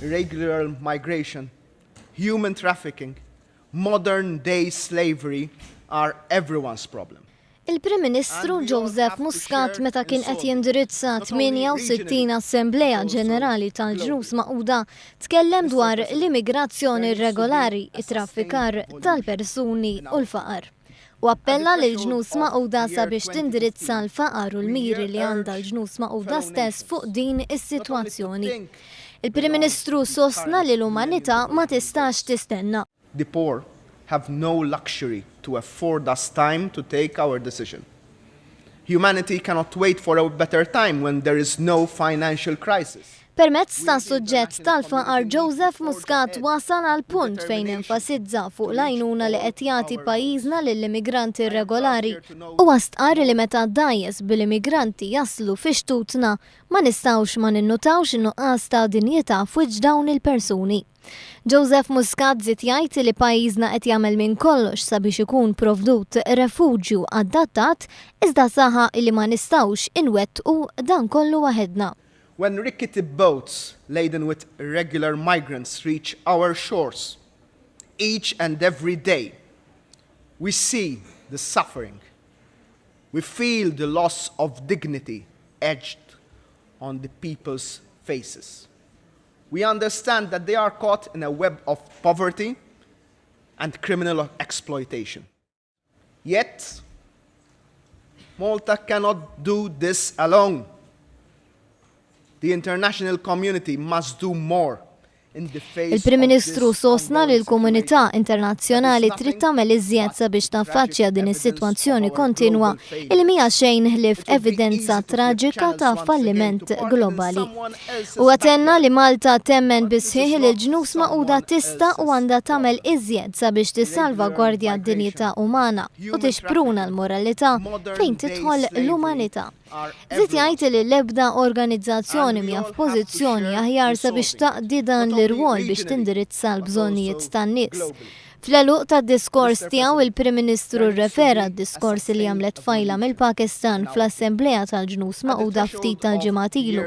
Irregular migration, human trafficking, modern day slavery are everyone's problem. Il-Prim Ministru Joseph Muscat meta kien qed jindirizza 68 Assemblea Ġenerali tal-Ġnus Magħquda tkellem dwar l-immigrazzjoni irregolari, it-traffikar tal-persuni u l-faqar. U appella lill-Ġnus Magħquda sabiex tindirizza l-faqar u l-miri li għandha l-Ġnus Magħquda stess fuq din is-sitwazzjoni. Il-Prim Ministru sostna li l-umanità ma tistax tistenna. The poor have no luxury to afford us time to take our decision. Humanity cannot wait for a better time when there is no financial crisis. Permezz tas-suġġett tal-faqar Joseph Muscat wasal għal punt fejn enfasizza fuq l-għajnuna li qed jagħti pajjiżna lill-immigranti irregolari. Huwa stqarr li meta d-dgħajjes bil-immigranti jaslu fi xtutna ma nistgħux ma ninnutawx in-nuqqas ta' dinjità f'wiċċ dawn il-persuni. Joseph Muscat żied jgħid li pajjiżna qed jagħmel minn kollox sabiex ikun provdut refuġju adattat iżda saħaq li ma nistgħux inwettqu dan kollu waħedna. When rickety boats laden with irregular migrants reach our shores each and every day, we see the suffering, we feel the loss of dignity etched on the people's faces. We understand that they are caught in a web of poverty and criminal exploitation. Yet, Malta cannot do this alone. The international community must do more. Il-Prim Ministru sostna li l-komunità internazzjonali trid tagħmel iżjed sabiex taffaċċja din is-sitwazzjoni kontinwa li mhija xejn ħlief evidenza traġika ta' falliment globali. Huwa tenna li Malta temmen bis-sħiħ li l-Ġnus Magħquda tista' u għandha tagħmel iżjed sabiex tissalvagwardja d-dinjità umana u tixpruna l-moralità fejn tidħol l-umanità. Żied jgħid li l-ebda organizzazzjoni mhija f'pożizzjoni aħjar sabiex taqdi dan l-irwol biex tindirizza l-bżonnijiet tan-nies. Fl-għeluq tad-diskors tiegħu il-Prim Ministru rrefera għad-diskors li għamlet tfajla mill-Pakistan fl-Assemblea tal-Ġnus Magħquda ftit tal-ġimgħat ilu,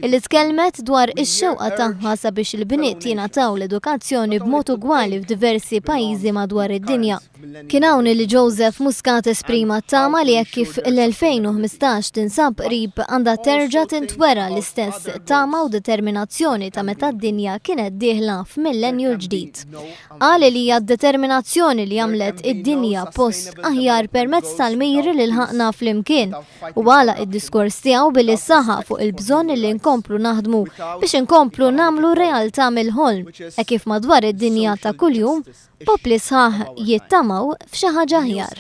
illi tkellmet dwar ix-xewqa tagħha sabiex il-bniet jingħataw l-edukazzjoni b'mod ugwali f'diversi pajjiżi madwar id-dinja. Kien hawn li Joseph Muscat esprima t-tama li hekk kif l-2015 tinsab qrib għandha terġa' tintwera l-istess tama u determinazzjoni ta' meta d-dinja kienet dieħla f'millenju l-ġdid. Qal li hija d-determinazzjoni li għamlet id-dinja post aħjar permezz tal-miri li lħaqna flimkien u għalaq id-diskors tiegħu billi saħaq fuq il-bżonn li nkomplu naħdmu biex inkomplu nagħmlu realtà mill-ħolm hekk kif madwar id-dinja ta' kuljum Popli sħaħ jittamaw f'xi ħaġa aħjar.